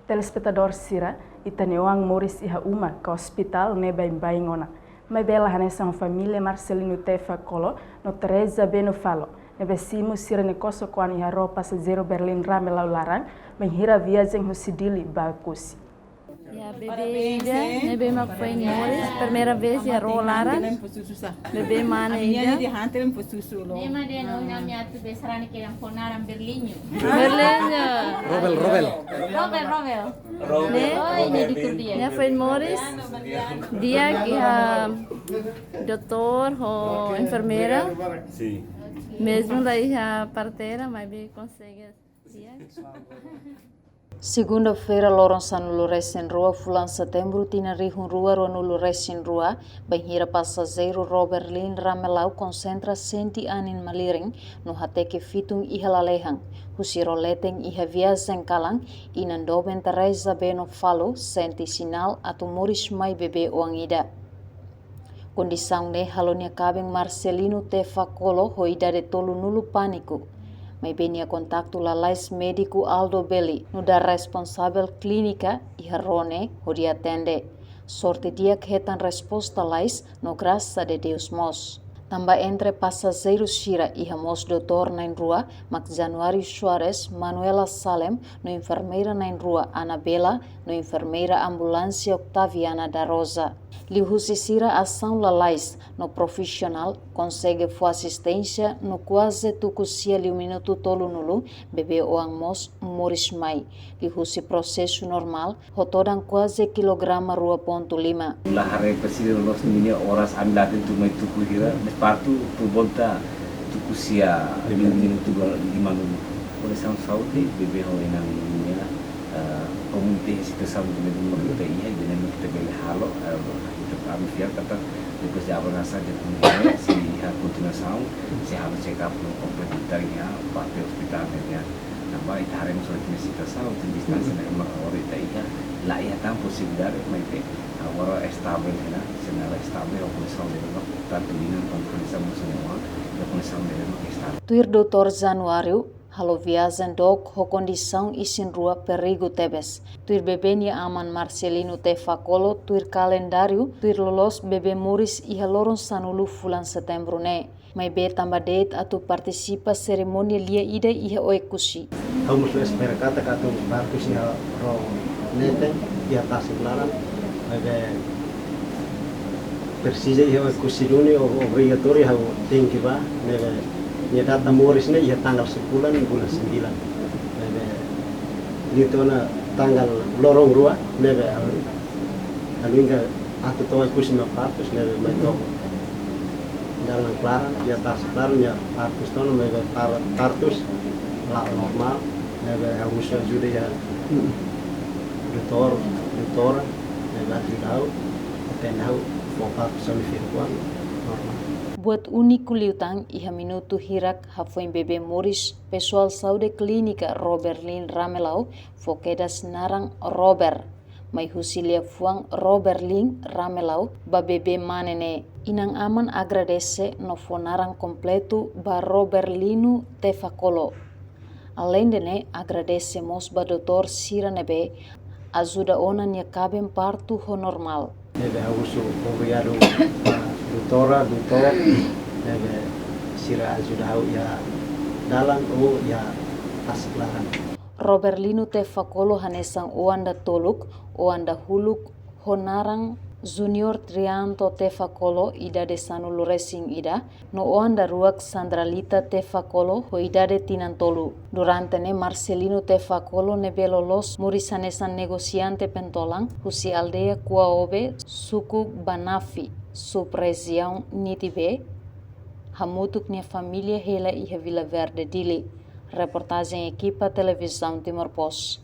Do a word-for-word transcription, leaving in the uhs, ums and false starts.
Telespetadór sira, ita-nia oan moris iha uma ka ospitál ne'e baibain ona. Maibé la hanesan família Marcelino Tefakolo no Teresa Beno Falo, ne'ebé simu sira-nia kosok-oan iha ró pasajeiru Berlin Ramelau laran, bainhira viajen husi Dili ba Oekusi. Ya, bebé ida, ne'ebé mak foin moris, primeira vez iha ró laran. Bebé mane ida. Ema de no nami atu besarani ke yang konaran Berlinho. Berlinho. Robel, Robel. Robel, Robel. Ne'e, nia foin moris. Di'ak iha doutór ho enfermeira. Sim. Mezmu la iha parteira, maibé konsege di'ak. Segunda-feira, loron sanulu-resin-rua fulan Setembru, tinan rihun rua ruanulu-resin-rua, bainhira pasajeiru ró Berlin Ramelau konsentra sente anin malirin no hateke fitun iha lalehan, husi ró leten iha viajen kalan, inan doben Teresa Beno Falo sente sinál atu moris mai bebé oan ida. Kondisaun ne'e halo nia kaben Marcelino Tefakolo ho idade tolunulu pániku. Maibé nia kontaktu lalais médiku Aldo Belli, nu'udar responsavel klínika iha ró ne'e, hodi atende. Sorte di'ak hetan resposta lalais no grasa de Deus mós. Tanba entre pasajeiru sira iha mós doutór na'in-rua, mak Januário Soares, Manuela Salem, no enfermeira na'in-rua Anabela, no enfermeira ambulánsia Octaviana da Rosa. Liuhusi sira asaun lalais no profisionál konsege fó asisténsia no kuaze tuku sia liu minutu tolunulu, bebé oan mós moris mai. Liuhusi prosesu normál, ho todan kuaze kilograma rua pontu lima. La haree presiza loos ninia oras, ami la hatene atu mai tuku hira, de partu por volta tuku sia liu minutu limanulu. Kondisaun saúde bebé ho inan ninia, eh, komu ita iha situasaun ne'ebé mak ita iha, ida-ne'e mak ita bele halo, eh, ita, ami fiar katak depois de avansa de kunjunge, sei iha kontinuasaun, sei halo check up no komplementar iha parte ospitál ne'e. Tanba ita haree mós ita-nia situasaun, ita-nia distánsia ne'ebé mak agora ita iha, la iha tan posibilidade, maibé agora estavel ona, se nada estavel, ho kondisaun ne'ebé mak tantu inan komu kondisaun mós ne'e, ho kondisaun ne'ebé mak estavel. Tuir doutór Januário, halo viajen dook ho kondisaun isin-rua perigu tebes. Tuir bebé nia aman Marcelino Tefakolo, tuir kalendáriu, tuir loloos bebé moris iha loron sanulu fulan Setembru ne'e. Maibé tanba de'it atu partisipa serimónia lia ida iha Oekusi. Ha'u mós la espera katak atu partu iha ró leten, iha Tasi Klaran, maibé presiza iha Oekusi duni, o-, obrigatóriu ha'u tenke bá, ne'ebé nia data moris ne'e iha tanggal sepuluh bulan sembilan. Ne'ebé liu tiha ona tanggal loron rua, ne'ebé ha'u, ha'u hanoin katak atu to'o Oekusi mak partus, ne'ebé mai to'o dalan Klaran, iha Tasi Klaran, nia partus tiha ona, maibé par-, partus la normál, ne'ebé ha'u husu ajuda iha doutór, doutora, ne'ebé ajuda ha'u, atende ha'u, fó partus ami fir kuan normál. Buat úniku liután iha minutu hirak hafoin bebé moris, pesoál saúde klínika ró Berlin Ramelau fó kedas naran Robert. Mai husi liafuan ró Berlin Ramelau ba bebé mane ne'e. Inan-aman agradese no fó naran kompletu ba ró Berlino Tefakolo. Aleinde ne'e, agradese mós ba doutór sira ne'ebé ajuda ona nia kaben partu ho normál. Ne'ebé ha'u husu obrigadu ba doutora, doutór, ne'ebé sira ajuda ha'u iha dalan ou iha Tasi Klaran. Ró Berlino Tefakolo hanesan oan datoluk, oan dahuluk ho naran Junior Trianto Tefakolo, idade sanulu-resin-ida, no oan daruak Sandralita Tefakolo ho idade tinan tolu. Durante ne'e Marcelino Tefakolo ne'ebé loloos moris hanesan negosiante pentolan husi aldeia Kuaobe, suku Banafi, sub-rejiaun Nitibe, hamutuk nia família hela iha Vila Verde, Dili. Reportajen ekipa Televizaun Timor Post.